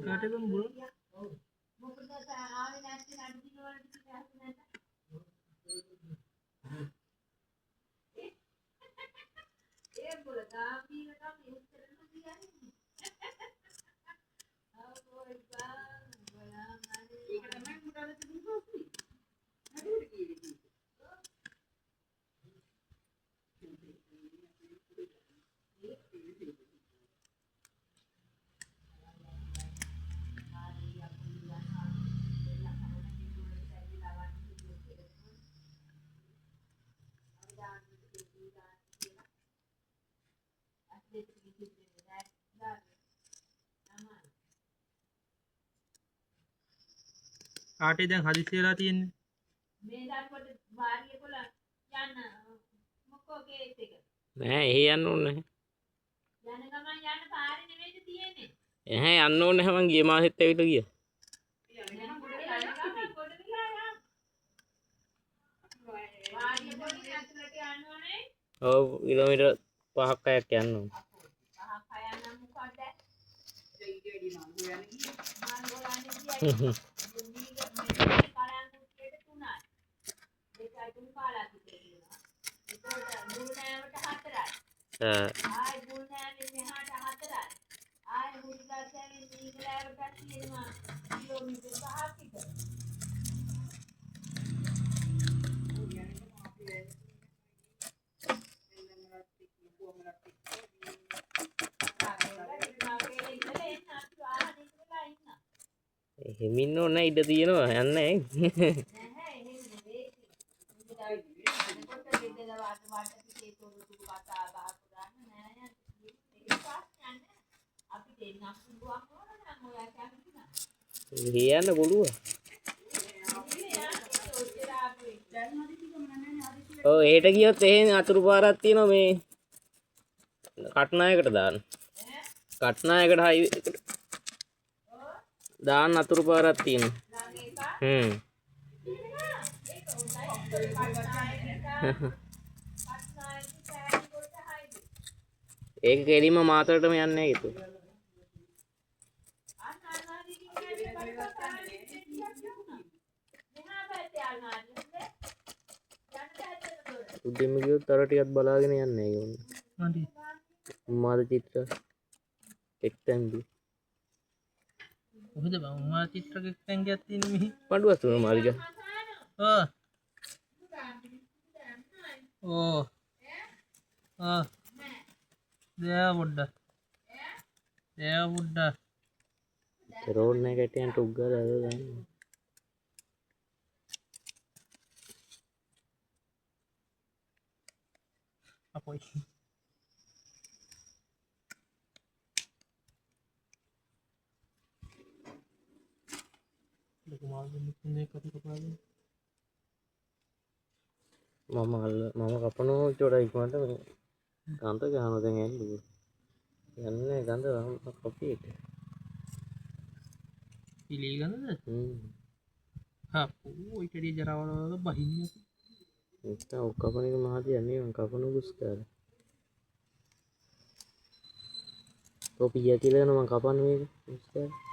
කාටද බං කාටේ දැන් හදිස්සි වෙලා තියෙන්නේ? මේ දරුවට වාරිය කොල යන්න මොකෝ කේස් එක? නෑ එහෙ යන්න ඕනේ නැහැ. යන ගමන් යන්න පාරේ නෙමෙයිද තියෙන්නේ? එහෙ යන්න ඕනේ නැහැ, මං ගිය මාසෙත් ඇවිල්ලා ගියා. වාරිය පොලින් ඇතුළට යන්න ඕනේ. ඔව්, කිලෝමීටර් 5ක් 6ක් යන්න ඕනේ. 5ක් 6ක් නම් මොකද්ද? මං හොයන්නේ ගියයි. ආයි බුල්නෑවෙන් මෙහාට 4යි. ආයි මුරිගස්සෙන් මීගලෑවට තියෙනවා කිලෝමීටර් 5ක් විතර. එහෙමින්න ඕන ඉඩ තියෙනවා යන්න ඈ. නැහැ, එහෙම නෙවෙයි. කොට ගෙදර වට වට පිටේ තොරතුරු කතා බහ කරන්න නෑ යන්න. ඒක ප්‍රශ්නයක් නෑ. අපි දෙන්නක් පුළුවන් ඕන නම් ඔයා කැමති නම්. එහෙ යන්න පුළුවන්. ඔව්, එහෙට ගියොත් එහෙන් අතුරු පාරක් තියෙනවා මේ කට්නායකට දාන්න. කට්නායකට හයිවේ එකට දාන්න අතුරු පාරක් තියෙනවා. හ්ම්. ඒක කෙලින්ම මාතරටම යන්නේ නැහැ ඒක. උඩින්ම ගියොත් අර ටිකක් බලාගෙන යන්නේ ඒක ඔන්න. හරි. උම්මාද චිත්‍ර එක්තැන්දි. කොහෙද බං උම්මාද චිත්‍ර එක්තැන් ගියක් තියෙන්නේ මෙහි? පඬුවස් තුන මාර්ග. ඔව්. ඕ. ආ. දෑ පොඩ්ඩක්. දෑ පොඩ්ඩක්. රෝඩ් නෑ කැටියන් ටුක් ගාලා අද දාන්න. අපොයි. ලොකු මාළු දෙන්නෙක් ඉන්නේ කපි කපාගෙන. මම අල්ල මම කපනවා චොඩ ඉක්මනට මේ ගඳ ගහනවා දැන් ඇල්ලුවා. යන්නේ ගඳ කොපියට. පිලි ගඳද? හ්ම්. හප්පෝ ඊට වැඩිය ජරාවල වල බහින්නේ. නැත්තම් ඔක් කපන එක මහා දෙයක් නෙවෙයි, මං කපන උගුස් කාලා. කොපිය කියලා යනවා මං කපන්නේ මේක උගුස් කාලා.